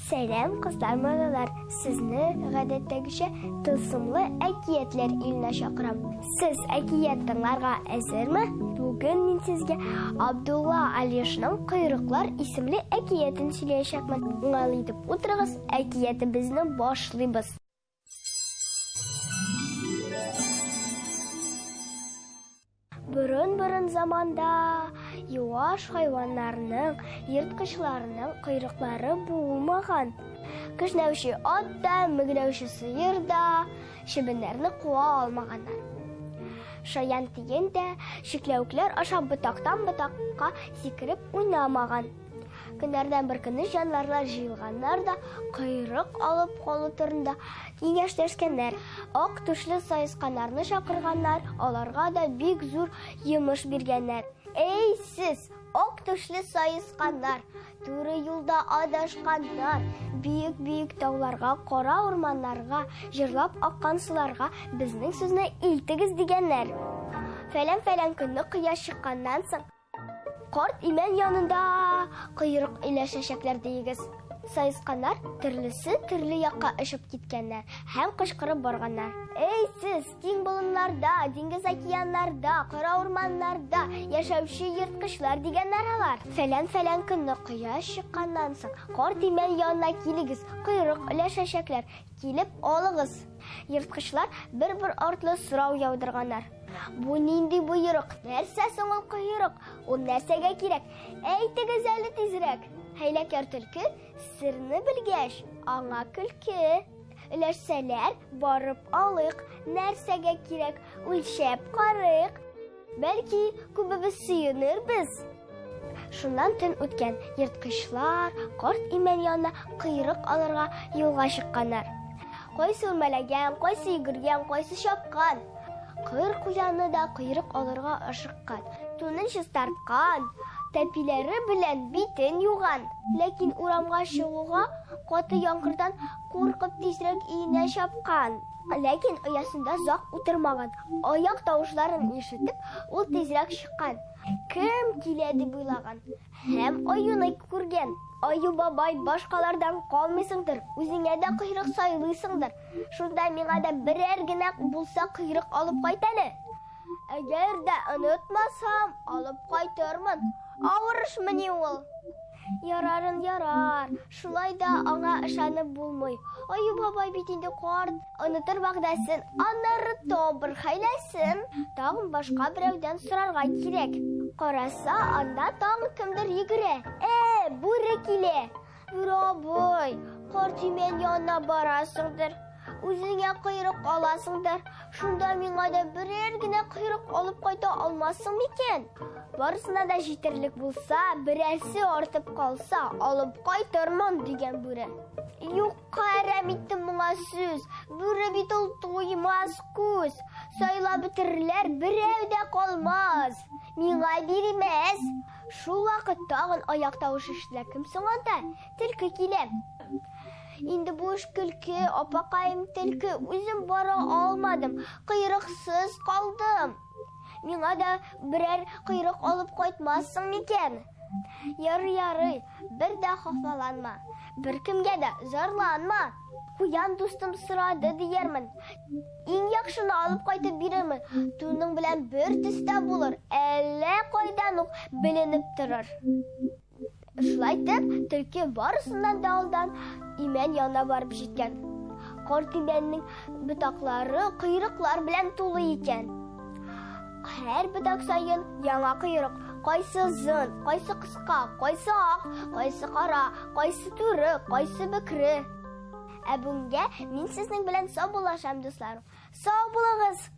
Сәлам, кызлар, малайлар! Сезне гадәттәгечә тылсымлы әкиятләр иленә чакырам. Сез әкият тыңларга әзерме? Бүген мин сезгә Абдулла Алишның Койрыклар исемле әкиятен сөйләячәкмен. Уңайлы итеп утырыгыз, әкиятебезне башлыйбыз. Борын-борын заманда юаш хайваннарның, ерткычларның койрыклары булмаган. Кешнәүче ат та, мөгрәүче сыер да чебеннәрне куа алмаганнар. Шаян тиен дә чикләвекләр аша ботактан ботакка сикереп уйнамаган. Көннәрдән бер көнне җанварлар җыелганнар да койрык алып калу турында киңәшләшкәннәр. Ак түшле саесканнарны чакырганнар, аларга да бик зур йомыш биргәннәр. Эй, сез, ак түшле саесканнар, туры юлда адашканнар, биек-биек тауларга, кара урманнарга, җырлап аккан суларга безнең сүзне илтегез дигәннәр. Фәлән-фәлән көнне кояш чыкканнан соң, Карт имән янында койрык иләшәчәкләр диегез. Саесканнар төрлесе төрле якка очып киткәннәр һәм кычкырып барганнар. Эй сез, киң болыннарда, диңгез океаннарда, кара урманнарда яшәүче ерткычлар дигәннәр алар. Фәлән-фәлән көнне кояш чыкканнан соң, карт имән янына килегез, койрык өләшәчәкләр, килеп алыгыз. Ерткычлар бер-бер артлы сорау яудырганнар. Бу нинди боерык? Нәрсә соң ул койрык? Ул нәрсәгә кирәк? Әйтегез әле тизрәк. Хәйләкәр төлке серне белгәч, аңа көлке. Өләшсәләр, барып алыйк. Нәрсәгә кирәк? Үлчәп карыйк. Бәлки, күбебез сөенербез. Шуннан төн үткән, ерткычлар карт имән янына койрык алырга юлга чыкканнар. Кайсы үрмәләгән, кайсы йөгергән, кайсы чапкан. Кыр куяны да койрык алырга ашыккан. Тунын чистарткан, тәпиләре белән битен юган. Ләкин урамга чыгуга каты яңгырдан куркып тизрәк өенә чапкан. Ләкин оясында озак утырмаган. Аяк тавышларын ишетеп, ул тизрәк чыккан. Кем килә дип уйлаган. Һәм аюны күргән. Аю бабай, башкалардан калмыйсыңдыр, үзеңә дә койрык сайлыйсыңдыр. Шунда миңа да берәр генә булса койрык алып кайт әле. Әгәр дә онытмасам, алып кайтырмын. Авыр эшмени ул? Ярарын ярар, шулай да аңа ышанып булмый. Аю бабай бит инде карт, онытыр вәгъдәсен, аннары табыр хәйләсен. Тагын башка берәүдән сорарга кирәк. Караса, анда тагын кемдер йөгерә. Ә, бүре килә. Бүре абый, карт имән янына барасыңдыр. Үзеңә койрык аласыңдыр. Шунда миңа да берәр генә койрык алып кайта алмассың микән? Барысына да җитерлек булса, берәрсе артып калса, алып кайтырмын, дигән бүре. Юкка әрәм иттем моңа сүз. Бүре бит ул туймас күз. Сайлап бетерерләр, берәү дә калмас. Миңа бирмәс. Шул вакыт тагын аяк тавышы ишетелә. Кем соң анда? Төлке килә. Инде бу эш көлке, апакаем төлке, үзем бара алмадым, койрыксыз калдым. Миңа да берәр койрык алып кайтмассың микән? Ярый, ярый, бер дә хафаланма, беркемгә дә зарланма. Куян дустым сорады диярмен. Иң яхшыны алып кайтып бирермен. Туның белән бер төстә булыр, әллә кайдан ук беленеп торыр. Шулай итеп, төлке барысыннан да алдан имән янына барып җиткән. Карт имәннең ботаклары койрыклар белән тулы икән. Һәр ботак саен яңа койрык. Кайсы озын, кайсы кыска, кайсы ак, кайсы кара, кайсы туры, кайсы бөкре. Ә бүгенгә мин сезнең белән саубуллашам, дусларым. Сау булыгыз!